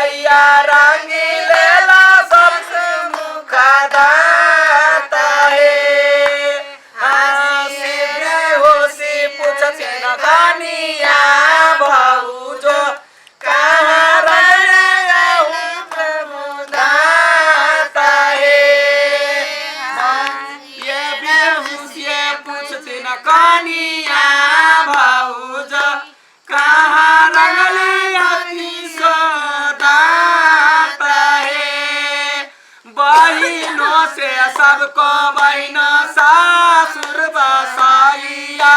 भैया रंगी लेला सबसे मुखा दाता हे। हंसी बेहोशी पूछथिन कनिया भौजो कहाँ रंगले प्रभु दाता हे। ये बेहोशी पूछथिन कनिया भौजो कहाँ रंगले अति दाता हे। बहिनों से सबको बहिन सासुर बसाइया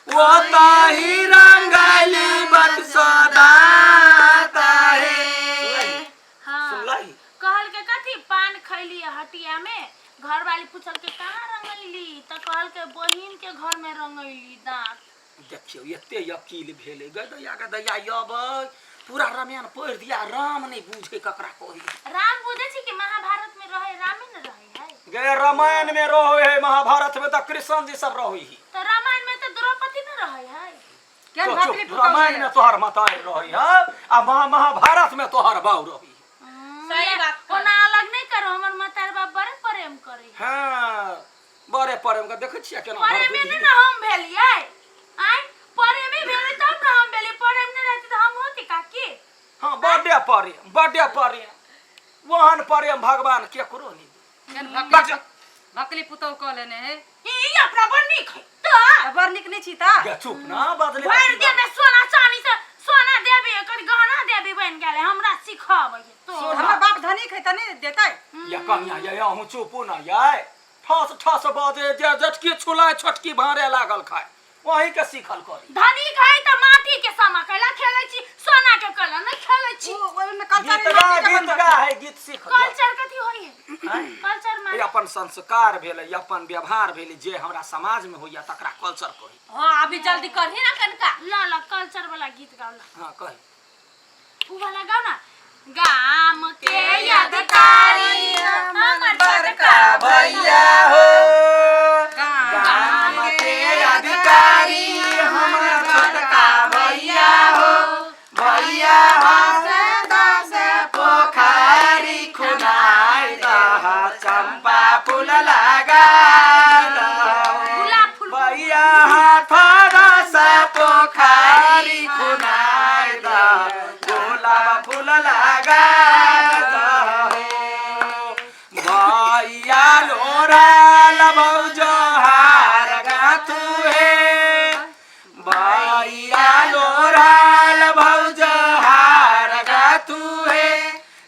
वो ताही रंगली बट सदाता हे। हाँ। सुनलही? कहल के कथी पान खैली हटिया में, घर वाली पूछल के कहाँ रंगैली, त कहल के बहिन के घर में रंगैली दांत। देखियौ एते अकील भेलै गै दैया गे दैया, अबै पूरा रामायण पढ़ि दिया, राम नहि बुझै ककरा कहै। राम बुझै छी कि महाभारत में रहे रामे न रहे है। गे रामायण में रहे है, महाभारत में तऽ कृष्ण जी सब रहे है। तो रामायण में तो द्रौपदी न रहे है। केहन तो चुप, भकली पुतहु रामायण है? में तोहर मतारि रहे है आ महाभारत में तोहर बाऊ रहे है। सही बात कहै। ओना अलग नहीं करो, हमर मतार बाप बड़े प्रेम करे। हाँ बड़े प्रेम के देखै छियै केना प्रेमे भर नहि ने हम भेलियै, आँय प्रेमे भेलै तब ने हम भेलियै, प्रेम नहि रहतै तऽ हम होती काकी। हाँ बड्डे प्रेम, बड्डे प्रेम, ओहन प्रेम भगवान केकरो नहि। केहन भकली भकली पुतहु कऽ लेने है। ई अपना बड़ नीक है तऽ। बड़ नीक नहि छी तऽ। गे चुप ना बदले। भरि देह में सोना चानी से सोना देबी, एकर गहना देबी बनि गेलै, हमरा सिखाबै है तो। सोना। हमर बाप धनिक है तऽ नहि देतै। या कनिया या अहूँ चुपू ना याय, ठस ठस बजे जे जेठकी छुलाय छोटकी भाँड़े लागल खाय, वहीं के सीखल करी। धनिक है तऽ माटी के समा कैला खेलै छी, सोना के कैला नहि खेलै छी। ओ ओहिमे कल्चर गीत गा, गीत गा है, गीत सीख। कल्चर कथी होइ है? आँय? कल्चर ई माने अपन संस्कार भेलै, ई अपन व्यवहार भेलै, जे हमरा समाज में होइया तकरा कल्चर कही। हाँ अभी जल्दी करही ना कनका। ल ल कल्चर वाला गीत गाउ ल। हाँ कही। उ वाला गाउ ना, गाम के अधिकारी हमर बड़का भैया हो, गाम के अधिकारी हमर छोटका भैया हो, भैया हंसदा से पोखरी खुनाई दह, चंपा फूल लगा दह। गुलाब फूल। भैया हाथ से पोखरी खुनाई दह, गुलाब फूल लगा दह। भैया लोरा लभौ हार गाथु हे, भैया लोरा लभौ हार गाथु हे,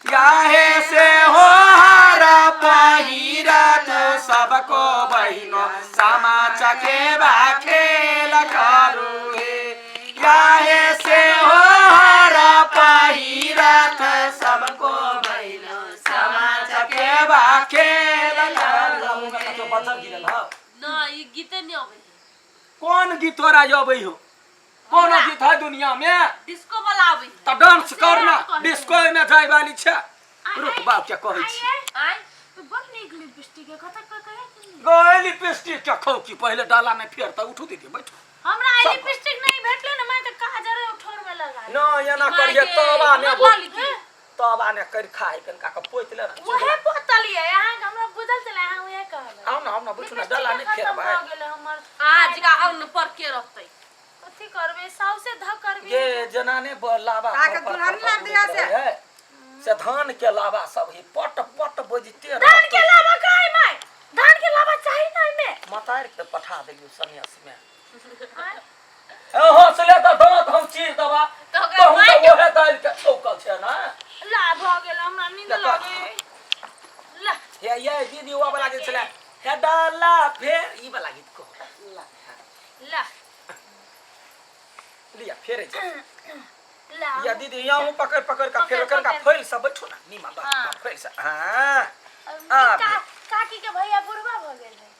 याहे से हो हार पहिरा तो सबको बहिनो सामा चकेबा खेल करू हे, याहे से हो हार पहिरा तो सबको बहिनो सामा चकेबा खेल करू। बच्चा गिरल हौ। ना ई गीते नहीं अबै है। कोन गीत तोरा अबै हो? कोनो गीत है दुनिया में? डिस्को वाला आबै है। तऽ डांस करना, डिस्को में जाय वाली छै। रुक बाप के कहै छी। आय बड़ नीक लिपस्टिक है, कतऽ कहिया किनली? गए लिपस्टिक के खौकी पहिले डाला नहि फेर तऽ उठू दीदी बैठू। हमरा आइ लिपस्टिक नहीं भेटलै ने, मैं तऽ काजरे ठोर में लगा लेब। न एना माय करिए गे, तबा ने हमर लाली की। तबा ने कर खाए कनका के पोति ले। उहे बोतल ये अहाँ के हमरा बुझल छलै, अहाँ उहे कहबै। आउ ना, आउ ना, बैठू ना, डाला नहि लिपस्टिके खतम फेरबै। भऽ गेलै हमर। आज का अन्न पर के रहतै? कथी करबै, साउसे धऽ करबै। गे जेना ने लाबा अहाँके फर फर दुल्हन फर लाब फर दिया उड़ैत से। रहै है, से धान के लाबा सब ही पट पट बजते धान रहतै। के लाबा काहे माय? धान के लाबा चाही ना एहिमे। मतारि के पठा देलियौ सन्यास में। आँय? ए हौसले तऽ दाँत हम चीर देबा। तऽ ओकरा तहु माय तऽ के ओहे दालि के छौकल छै ने। ला भऽ गेल, हमरा नींद लऽ कह। लागै। ला हे ये दीदी ओ वाला गीत छलै हे डाला फेर ई वाला गीत कह। ला लिया फेर जे। ला या दीदी यहाँ पकड़ पकड़ का फेर पकड़, कनका पकड़। फैल से बैठो ना नीमा बा हाँ। फैल से। हाँ ई आ काकी के भैया बुढ़वा भऽ गेल है।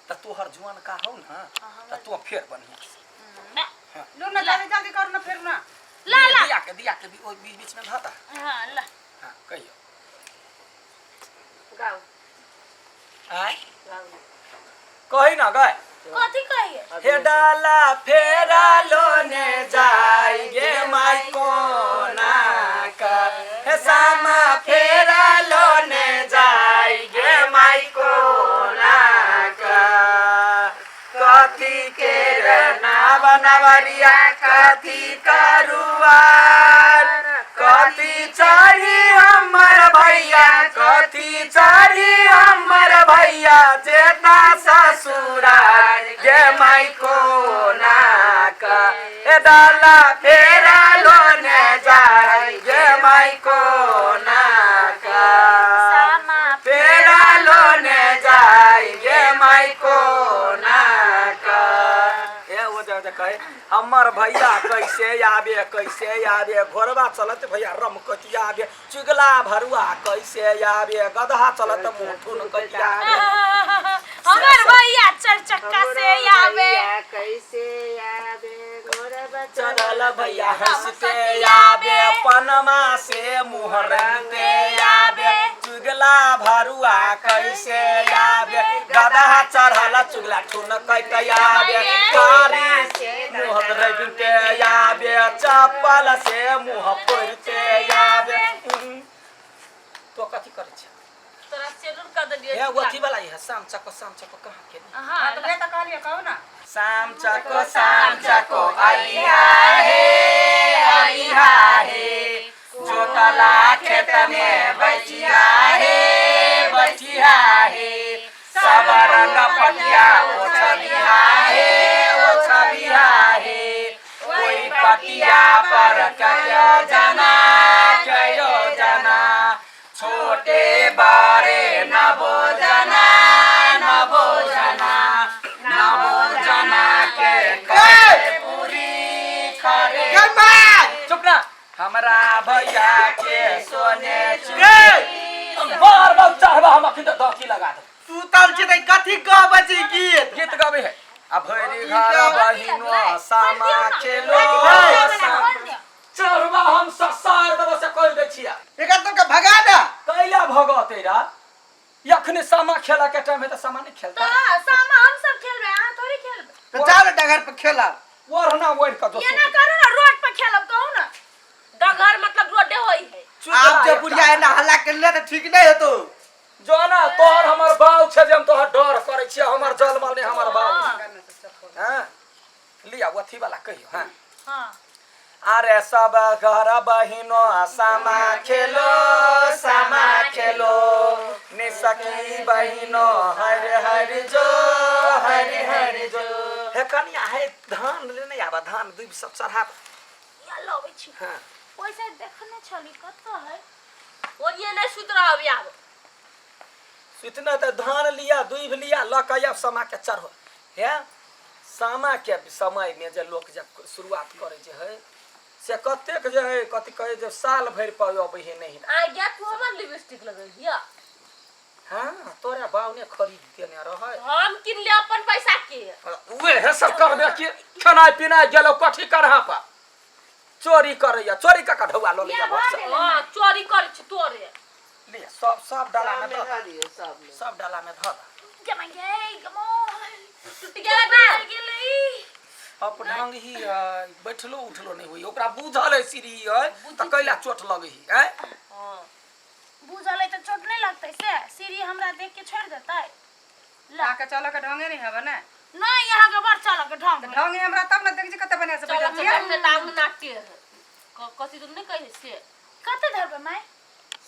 त तोहर जुआन का हौ ना, त तू फेर बढ़िया से। ना। लू ना जल्दी जल्दी करू ना फेर ना। ला ला दिया के दिया के भी ओइ बीच बीच में धता। हाँ ला। हाँ कहियो। गाओ। आय गाओ। कही ना गाय। कथी कहिए? हे डाला फेरा लोने जाय गे माय कोना का हे सामा फेरा लोने जाय गे माई कोना का कथी के नाव नवरिया कथी करुआर कथी चढ़ी हमर भैया कथी चढ़ी हमर भैया जेता ससुरार गे माई कोना का ए डाला फेरा लोने जाय गे माई कोना का सामा फेरा लोने जाय गे माई कोना का ए ओ जे कहे हमर भैया कैसे आबे कैसे आबे घोड़वा चलत भैया रमकतिया आबे चुगला भरुआ कैसे आबे गदहा चलत मुठुन कतिया आबे हमर भैया चार चक्का से आवे कैसे आवे घोड़वा चलल भैया हंसते आबे पनमा से मुँह रंगते आबे चुगला भरुआ कैसे आबे गदहा चढ़ल चुगला ठुन कैते आबे कारी मुँह रंगते आबे चप्पल से मुँह फोड़ते आबे तो कथी करै छै तोरा सेलून कर देलियै हे अथी वाला है शाम चको शाम चको कहाँ के हाँ तो वह तो कहलिए कहू ना शाम चको शाम चको अइहा हे अइहा हे जोतला खेत में बैठिया हे बैठिया हे सब रंग पटिया ओछबिहा हे ओछबिहा हे ओई पटिया पर कयो जना कयो जना छोटे बारे नबो जना नबो जना नबो जना के करे पूरी खरे चुप ना हमरा भैया के सोने चुड़ी बार बार चाहबा हम अखन तऽ दहकी लगा देब सुतल छी तऽ कथी कहबै छी गीत गीत गाबै है आ भरि घर बहिनो सामा खेलो चढ़बा हम ससार देबो से कहि दै छियै एकर सबके भगा दे कैला भगतै रा अखने सामा खेला के टाइम है तऽ सामा नहीं खेलता तो सामा हम सब खेलबे अहाँ थोड़ी खेलबे तऽ जाओ ने डगर पर खेलब ओढ़ना ओढ़ कऽ ये ना करू ना रोड पर खेलब कहू ना डगर मतलब रोडे होई है आब जे बुढ़िया एना हल्ला केले तऽ ठीक नहि हेतौ जो ना तोहर हमर बाउ छै जे हम तोहर डर करै छियै हमर जलमल नहि हमर बाउ हाँ लिया अथी वाला कहियो हाँ हाँ अरे सब घर बहिनो सामा खेलो सामा खेलो निसकी बहिनो हर हर जो हर हर जो हे कनिया हे धान ले नहीं आबा धान दूब सब चढ़ा या लबै छी हाँ पैसा देखने छली कतऽ है ओ ये नहीं सुत रहा अभी आब इतना तऽ धान लिया दूब लिया लऽ कऽ आब सामा के चढ़ो हे सामा के समय में जे लोक जब शुरुआत करै जे है से कतेक जे है कथी कहै जे साल भरि पर अबै है नहीं आ गया तू हमर लिपस्टिक लगैलिया हाँ तोरा बाप ने खरीद देने रहै हम किन ले अपन पैसा के उहे सब करबे कि खेनाइ पिनाइ गेलो कथी करहा पर चोरी करैया चोरी कऽ कऽ ढौआ लऽ लैया घर से। हां चोरी करै छी तोरे ले सब सब डाला में धऽ दियौ सब में सब डाला में धऽ दऽ। जमाई कमोन टूट गेला ना गेलै अप ढंग ही है बैठलो उठलो नहीं हुई ओकरा बुझल है सीढ़ी है तऽ कैला चोट लगै है आँय? हां बुझल है तऽ चोट नहीं लगतै से सीढ़ी हमरा देख के छोड़ देतै ला अहाँके चलऽ के ढंगे नहि हवे ने नहीं यहाँ के बड़ चलऽ के ढंग तऽ ढंग हमरा तब ने देख छी कते बढ़िया से चल बैठल छियै चल तांग नाटे है कथी तुम नहीं कहे से कते धरबै माय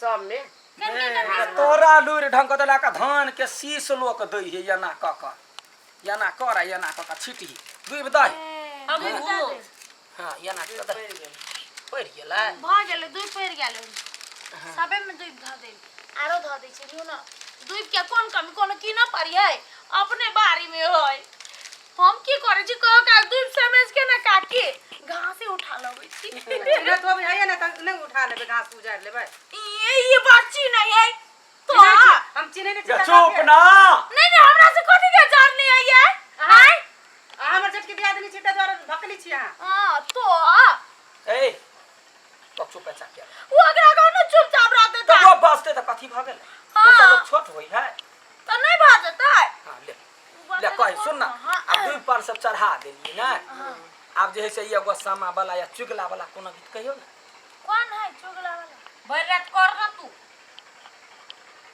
सब में कनके कनके तोरा लूरि ढंग कऽ देला कऽ धान के शीश लोक दै है एना कऽ कऽ एना कर आ एना कऽ कऽ छिटही डूबि दही हम हँ एना कऽ दही पड़ि गेलै भऽ गेलै दुइ पड़ि गेलै सबे में दुइ धऽ देल आरो धऽ दै छै लियौ ने दुइ के कोन कमी कोनो की न पड़ियै अपने बाड़ी में होय हम की करै छी कहो का दुइ समझ के ना काकी घासे उठा लबै छी चिन्हत तो बुझाइए ने तऽ नहि उठा लेबै घास उजाड़ि लेबै ये बच्ची नहीं है तो चिन्है छी, हम चिन्है नहि छी गे तऽ चुप काके। ना नहीं नहीं हमरा से कथी के जाननी है ये आय अहाँ हमर जेठकी दियादनी छी ताहि दुआरे भकली छी अहाँ हां तो ए तो चुप है चाकिया वो अगरा गाँव ने चुपचाप रहते तो था वो बसते तऽ कथी भऽ गेलै हाँ। ओहिसँ लोक छोट होइ है तो नहीं भा जेतै हाँ ले ले कही सुन ना आब दुइ पान सब चढ़ा देलियै ने आब जे है से एगो सामा वाला या चुगला वाला कोनो गीत कहियौ ने कौन है चुगला वाला? भरि राति कर ना तू।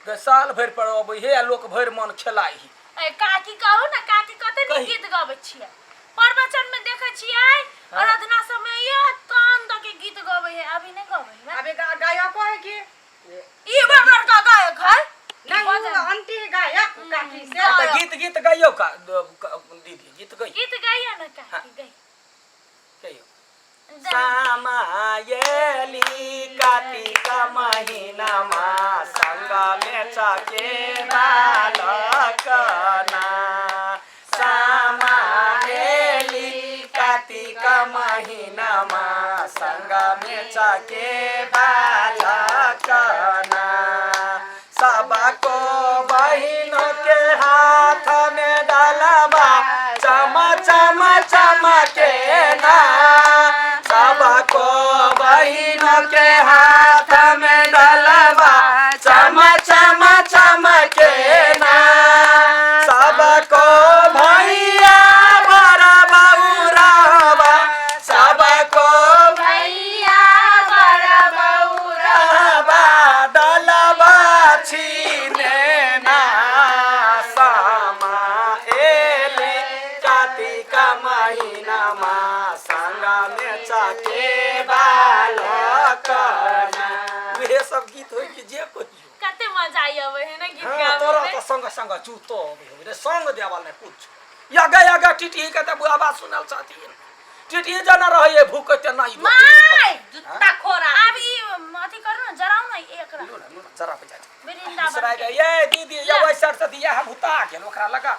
गे साल भरि पर अबै हे आ लोक भरि मन खेलाइ हे। ए काकी कहू ना, काकी कते नीक कही। गीत गाबै छियै। प्रवचन में देखै छियै, आराधना सब में ये कान दऽ के गीत गाबै है, अभी नहीं गाबै है। अभी गायको है की? ई बड़ बड़का गायक है। नहीं, उ आंटी गायक काकी से। तऽ गीत गीत गाइयौ का दीदी, गीत गाइयौ। गीत गाइयो ना काकी, गाइयो। कहियौ। सामायली कार्तिक महीनामा संग में चके बालक ना, सामायली कार्तिक महीनामा संग में चके बालक ना, सबको बहिन के हाथ में डालबा चम चम चमके ना, सबको बहिन के हाथ में डालबा चम चम चमके ना, सबको भैया बड़ बउराबा, सबको भैया बड़ बउराबा डलबा छीने ना, सामा एली कार्तिक महीनामा संग में चके बालक ना। उहे सब गीत होइ कि जे कहियो। कते मजा आई अबै है ना गीत हाँ, गाबै तोरा में। तऽ संग संग जूतो अबै हो रे, संग देवल नहि कुछ। यगे यगे टिटही के तऽ आवाज सुनल छथिन, टिटही जेना रहै भूकैत नहि। माय जुत्ता खोरा। आब ई अथी करू ना, जराउ ना एकरा। लू ना, लू ना, जरा पे जाइ। वृंदावन बिसराय के। गए ये दीदी, ये ओहि साइड से दिया हम भुता गेल ओकरा लगा।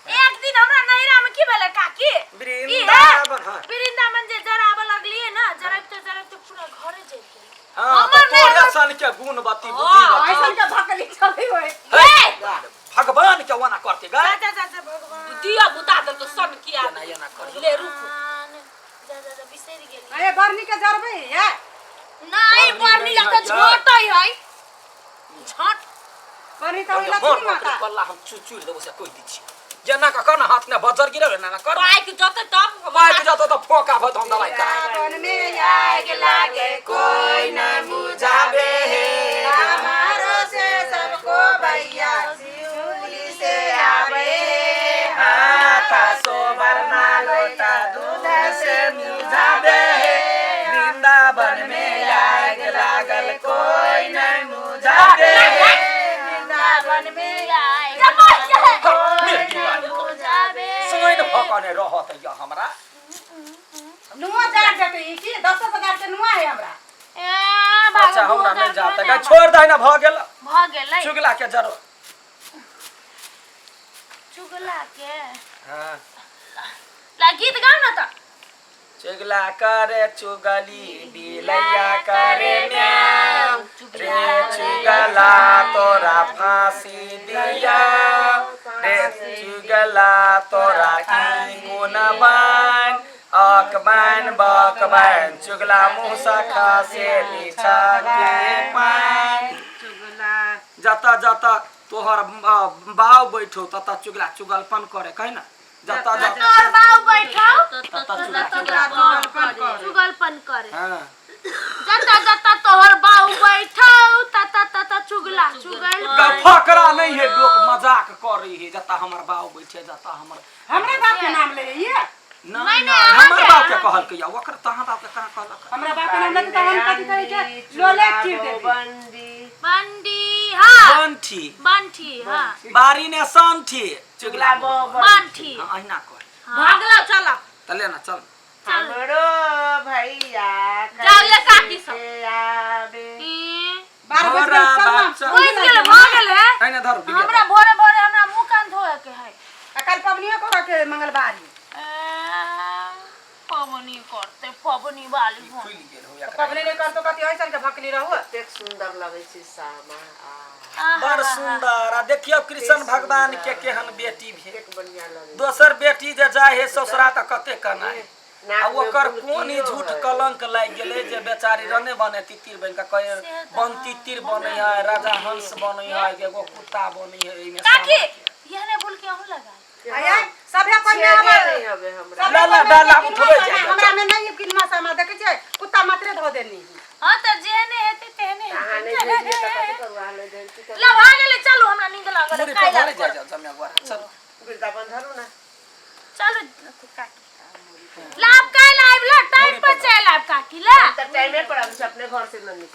एक दिन हमरा नैहरा में की भेलै काकी? वृंदावन, हाँ। वृंदावन जे जराबऽ लगलियै ना, जराबिते जराबिते पूरा घरे जरि गेलै। हाँ, हमर तऽ तोरे नैहरा- सन के गुण बत्ती बुद्धि बत्ती। ऐसन के भकली चली होय। हे, भगवान के ओना करते गा। जा जा जा जा भगवान। दिया बुता देलको सन किया। एना एना करियौ। ले रुक। जा जा जा बिसरि गेली। अरे बरनी के जरबै ये? नहीं, बरनी बरनी नहीं लगता है यार। झोटै है। झोट। बरनी तऽ हम लक्ष्मी माता। पल्ला हम चूर देबो से कहि दै छी। जेना कऽ कर हाथ ने बजर गिरल ना कर। पाइक जतै तब। पाइक जतौ तऽ फोका भऽ हम दवाइ करायब। सावन में आग लागे कोई न बुझाबे हे, हमारो से सबको भैया शिवली से आवे, हाथ सोबर लोटा दूध से मुझाबे हे, वृंदावन में आग लागल कोई न बुझाबे हे, वृंदावन में आग लागल बुझाबे। सुनि भकने रहत य हमरा। नुआ जार जेतै ई की 10,000 के नुआ है हमरा। ए अच्छा, भगवान, हमरा नहि जात भगवान, गे, छोड़ दही ना, भऽ गेल। भऽ गेलै। चुगला के जरो। चुगला के। हाँ। ला गीत गाउ ना तऽ। चुगला करे चुगली बिलैया करे म्याऊ, रे चुगला तोरा फांसी दिया, रे चुगला तोरा की कोन बान अक बान बक बान, चुगला मुँह सँ खसे लीछा के पान। चुगला जतऽ जतऽ तोहर बाउ बैठो ततऽ चुगला चुगलपन करे, कहि ना, जतऽ जतऽ तोहर बाउ बैठौ ततऽ चुगला चुगला चुगलपन करे। चुगलपन करे। हाँ। जतऽ जतऽ तोहर बाउ बैठौ ततऽ ततऽ चुगला चुगल। फकरा नहीं है, लोक मजाक करे है। जतऽ हमर बाउ बैठे जतऽ हमर हमरा बाप के नाम ले ये। नहीं नहीं, नहीं, हमर अहाँके- बाप के कहलकै या ओकर तहाँ बाप के कहाँ कहलक? हमरा बाप के नाम लेते तऽ हम कथी कहै के लोले चीर देबै। बंदी बंडी, हाँ। बंठी। बंठी, हाँ। बारी ने संठी चुगला बंठी। हाँ, अहिना कर। भागला चल। तऽ ले ना चल। हमरो भैया जाओ ले काकी सब। कैसे आवे? ई, 12 बज भोरा गेल, चल ना। बच्चा। बुझि गेल, भऽ गेल है। अहिना धरू डिबिया। हमरा भोरे भोरे हमरा मुँह कान धोए के है। आ काल्हि पबनियो करऽ के मंगलवारी। ए, पबनी करते पबनी वाली हो। खुलि गेल हो एकरा। पबनी नहि करतो कथी ऐसन के भकली रहू। कतेक सुंदर लगै छै सामा आ आहा, बड़ सुंदर। आ देखियौ कृष्ण भगवान के केहन बेटी भेल। कतेक बढ़िया लगै छै। दोसर बेटी जे जाइ है ससुरा तऽ कते कनाइ। आ नाक में ओकर कोन ई बुलकियो झूठ है। कलंक लागि गेलै जे बेचारी रने बने तितिर बनि कऽ कहे बन तितिर बनै है, राजा हंस बनै है, एगो कुत्ता बनै है एहिमे काकी सामा के। यहने बोल के अहूँ लगा। आया सभे पहिने छेदे आबै। नहि हवे हमरा। सभे ला, ला, पहिने डाला किनुआ उठबै सामा, जाइ, हमरा में नहीं किनुआ सामा देखै छियै, कुत्ता मात्रे धो देनी। मुड़ी पर काहे घरे जा जा जमिया गोरा चल। वृंदावन धरू ना। चलो काकी लाभ काहे लाइब ला, टाइम पर चल आब काकी ला। तो टाइमे पर हम अपने घर से न निकल।